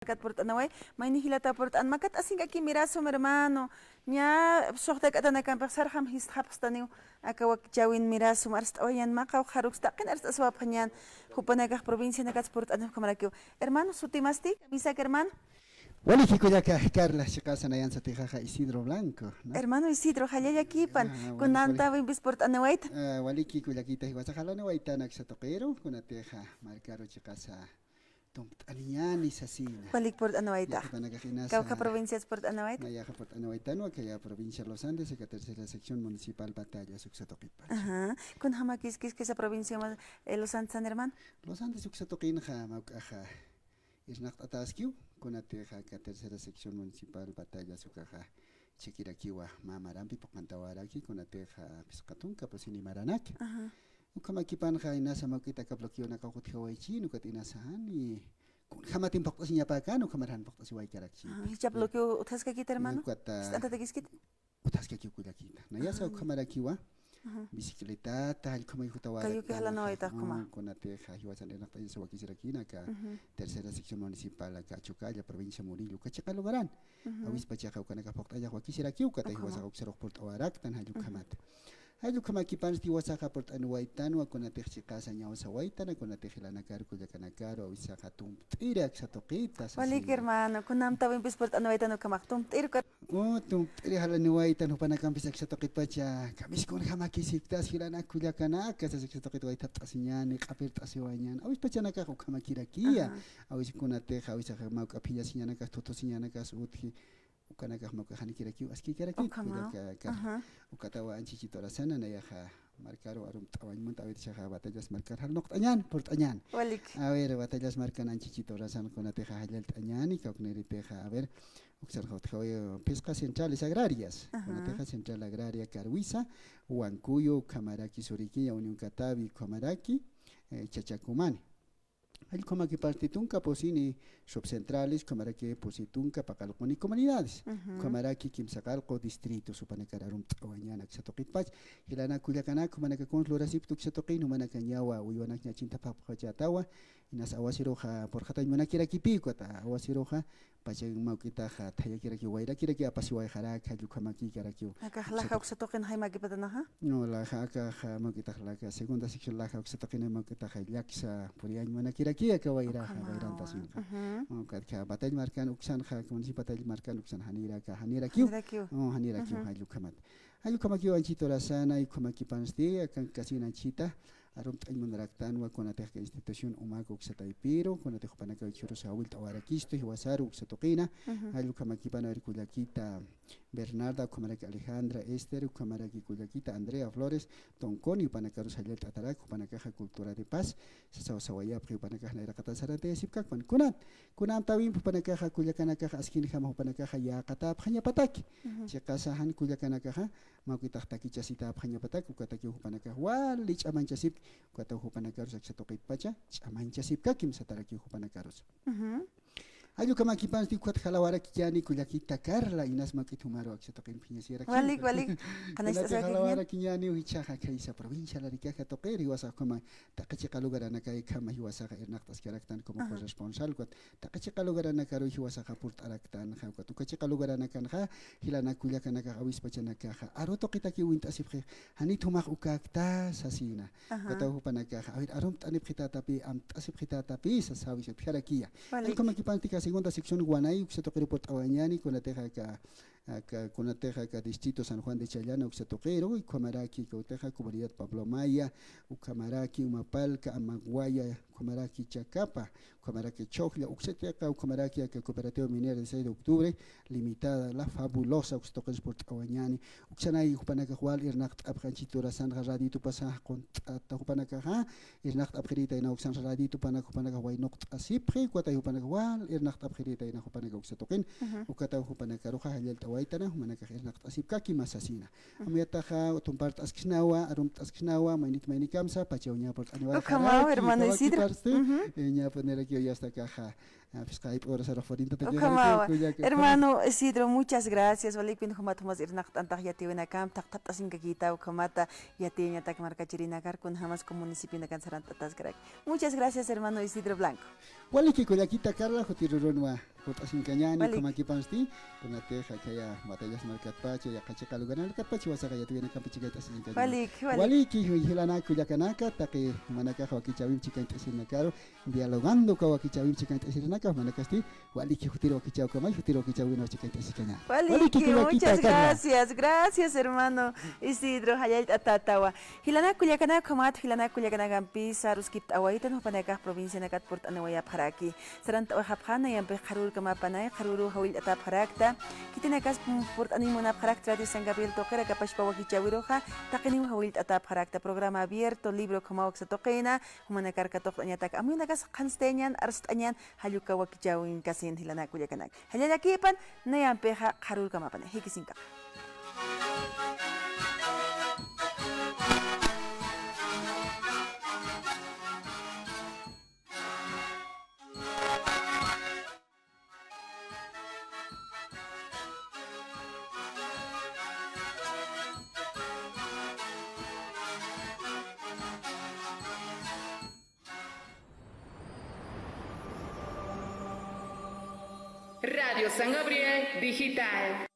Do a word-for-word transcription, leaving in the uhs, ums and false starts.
Kat purt'anaway, mayni jilata purt'an, makat asinkakim mirasum hermano, ña suxtak'atanakampix sarxam jistxapxstaniw, aka wakchawin mirasum, arst'awayan maqaw xaruks taqin arst'aswapxañan, jupanakax provincianakats purt'anipxamarakiw. Hermano, sutimasti, kamisaki hermano. Waliki kullaka Carla, chiqasa nayan sutixaxa Isidro Blanco, ¿no? Hermano Isidro, jallallakipan, ah, wali, kunantawimpis purt'aniwayta. Ah, waliki kullakita jiwasa jalaniwaytan aksa tuqiru, kunatixa markaru chiqasa tumpt'aniñani sasina. Walik purt'aniwayta. Llaqtanakax inasa. Kawkha provincias purt'aniwayta. Nayaxa purt'aniwaytanwa, kaya provincia Los Andes, aka tercera sección municipal Batallas uksa tuqitpacha. Ajá. Kunjamakis kiskisa provincia, eh, Los Andes, hermano? Los Andes uksa tuqinxa mawk'axa irnaqt'ataskiw, kunatixa aka tercera sección municipal Batallas ukaxa chakirakiwa mä marampi phuqantawaraki, kunatixa phisqa tunka pusini maranak. Ajá. Ukhamakipanxa inasa mawk'ita aka bloqueonakax utjawaychin, ukat inasa jani kunjamatim phuqt'asiñapäkän, ukhamar jan phuqt'asiwaykarakchi. Ajá, jichha bloqueo utjaskakita, hermano? Ukat, ah, ¿ist'antatakiskit? Utjaskakiw kullakita. Nayasa, ajá, ukhamarakiwa. Ajá. Bicicletata, jallkhamay jutawaraktan. Kayuki jalanawayta, ah, ukhama. Kunatixa jiwasan irnaqt'añasa wakisirakina aka, ujú, tercera sección municipal aka Achocalla, provincia Murillo, uka chiqa lugaran. Ujú. Awispachaxa ukanakax phuqt'añax wakisirakiw, ukata, ajá, jiwasaxa uksarux purt'awaraktan, jall, ujú, ukhamat. Jall ukhamakipansti jiwasaxa purt'aniwaytanwa, kunatix chiqasa ñawsawaytana, kunatix jilanakaru kullakanakaru, awisaxa tumpt'iri aksa tuqita, sasina. Walik hermano, kunantawimpis purt'aniwaytan ukhamax tumpt'iri. Oh, tumpt'iri jalaniwaytan jupanakampis aksa tuqitpacha, kamisaki kunjamakisipktas jilanak kullakanaka, sas aksa tuqit wayt'apt'asiñani, q'apirt'asiwañani, awispachanakax ukhamakirakiya, ajá, awis kunatixa, awisaxa mawk'a phillasiñanakas, thutusiñanakas utji, ukanakax mawk'a janikirakiw, askikirakiw, ukhama, kullaka, ajá, ukatawa anchichit urasana, nayaxa markaru arumt'awañ munta, a ver, jichhaxa Batallas markar jalnuqt'añän, purt'añän. Walik. A ver, Batallas markan anchichit urasan, kunatixa jallallt'añäni, kawkniritixa, a ver, uksanxa utjawayi, phisqa centrales agrarias, ajá, kunatixa central agraria Carhuiza, Huancuyo, ukhamaraki Suriquiña, Unión Catavi, ukhamaraki, eh, Chachacumani. Jall ukhamaki parti tunka pusini subcentrales, ukhamaraki pusi tunka paqallquni comunidades, ujú, ukhamaraki kimsaqallqu distritos, jupanakar arumt'awañän aksa tuqitpach. Jilanak kullakanaka, jumanakax kuns lurasipkta uksa tuqin, jumanakañawa uywanak ñachinthapxapxachätawa, inas awasiruxa purxatañ munakirakipï, ukata awasiruxa pachañ mawk'itaxa thayakiraki, wayrakiraki apasiwayxaraki, jall ukhamakïkarakiw. Akax laja uksa tuqin jaymakipatanaxa. No, laja, akax mawk'itax laja, segunda sección laja uksa tuqin mawk'itaxa llaksa puriyañ munakiraki, aka wayraxa, ukhamäwa, wayrantasinxa. Ujú. Ukatxa Batallas markan uksanxa, municipio Batallas markan uksan janiraka, janirakiw. Janirakiw. Oh, janirakiw, ujú, jall ukhamat. Jall ukhamakiw anchhit urasana, ukhamakipansti, akan kasin anchhita arumt'añ munaraktanwa, kunatix aka institución umak uksa taypiru, kunatix jupanakaw jichhürus jawillt'awarakistu jiwasaru uksa tuqina, ujú, jall ukhamakipan, a ver, kullakita Bernarda, ukhamaraki Alejandra, Esther, ukhamaraki kullakita Andrea Flores, Tonconi, jupanakarus jallallt'atarak, jupanakaxa cultura de paz sasaw sawayapxi, jupanakax nayraqata sarantayasipkakpan. Kunat, kunantawimpi jupanakaxa kullakanakax askinjama jupanakaxa yäqatäpxañapataki. Ujú. Chiqasa jan kullakanakaxa mawk'itax takichasitäpxañapatak, ukatakiw jupanakax wali ch'amanchasipki, ukataw jupanakarus aksa tuqitpacha ch'amanchasipkakim satarakiw jupanakarus. Ujú. Jall ukhamakipansti ukat jalawarakiñäni kullakita Carla, inas mawk'it jumaru aksa tuqin phiñasiyarakiñäni. Walik, walik. Qhanachasipkakiñäni. Jalawarakiñäniw jichhaxa khaysa provincia Laricaja tuqir, jiwasax ukhama taqi chiqa lugaranakaykhama jiwasaxa irnaqt'askaraktan como, ajá, corresponsal, ukat taqi chiqa lugaranakaru jiwasaxa purt'araktanxa, ukat uka chiqa lugaranakanxa jilanak kullakanakax awispachanakaxa aru tuqitakiw uñt'asipxi, janit jumax ukäkta sasina. Ajá. Ukataw jupanakaxa, a ver, arumt'anipxitätapï, amt'asipxitätapï sasaw utjarakiya. Walik. Jall ukhamakipansti aka segunda sección Guanay uksa tuqiru purt'awañäni, kunatixa aka, aka, kunatixa aka distrito San Juan de Challana uksa tuqiru, ukhamaraki kawtixa comunidad Pablo Maya, ukhamaraki Umapalca, Amaguaya, ukhamaraki Chacapa, ukhamaraki Choclla, uksatixa ukhamaraki aka Cooperativa Minera dieciséis de Octubre Limitada, La Fabulosa, uksa tuqirus purt'awañäni, uksanay jupanakax wal irnaqt'apxi, anchhit urasanxa radiotupasax qunt'ata jupanakaxa, irnaqt'apxirïtayna uksan radiotupanak jupanakax waynuqt'asipxi, ukatay jupanakax wal irnaqt'apxirïtayna jupanakax uksa tuqin, ujú, ukataw jupanakaruxa jallallt'awaytana, jumanakax irnaqt'asipkakima sasina. Amuyataxa tumpart'asksnawa, arumt'asksnawa, maynit maynikamsa, pachaw ña purt'aniwayxaraki, ukhamaw, hermano Isidro. Ujú. Eh, ña purt'anirakiw yasta akaxa, Apis qayp'ura sarux forintata. Ukhamawa. Hermano Isidro, muchas gracias. Walikin jumat jumas irnaqt'antax yatiwinakamp thaqthapt'asinkakïta ukhamata yatiyañatak markachirinakar kunjamas como municipionakan sarant'ataskaraki. Muchas gracias, hermano Isidro Blanco. Waliki kullakita Carla, jutirurunwa jurt'asinkañäni, walik, ukhamakipansti, kunatixa khaya Batallas markatpacha, yaqha chiqa lugar markatpacha, jiwasaxa yatiwinakampi chikañt'asisinkañäni. Walik, walik. Waliki, jilanaka kullakanaka, taqi jumanakax wakichäwimp chikañt'asirinakaru, dialogando uka wakichäwimp chikañt'asirinaka, jumanakasti, waliki jutir wakichäwkamay, jutir wakichäwinwa chikañt'asisinkañäni. Waliki, waliki kullakita, muchas Carla, gracias, gracias, hermano Isidro, jallallt'atätawa. Jilanaka kullakanaka, ukhamat jilanaka kullakanakampis aruskipt'awaytan jupanakax provincianakat purt'aniwayapxaraki. Sarantawayapxäna, nayampix qharürkamapanay, qharüruw jawillt'atäpxarakta. Khitinakas purt'aniy munapxarakta Radio San Gabriel tuqir, aka pachpa wakichäwiruxa taqiniw jawillt'atäpxarakta. Programa abierto, libre ukhamaw aksa tuqina, jumanakar katuqt'añatak amuyunakas qhanstayañan, arst'añan, jall uka wakichäwinkasin jilanaka kullakanak. Jallallakipan, nayampixa qharürkamapanay, jikisinkapa. Radio San Gabriel Digital.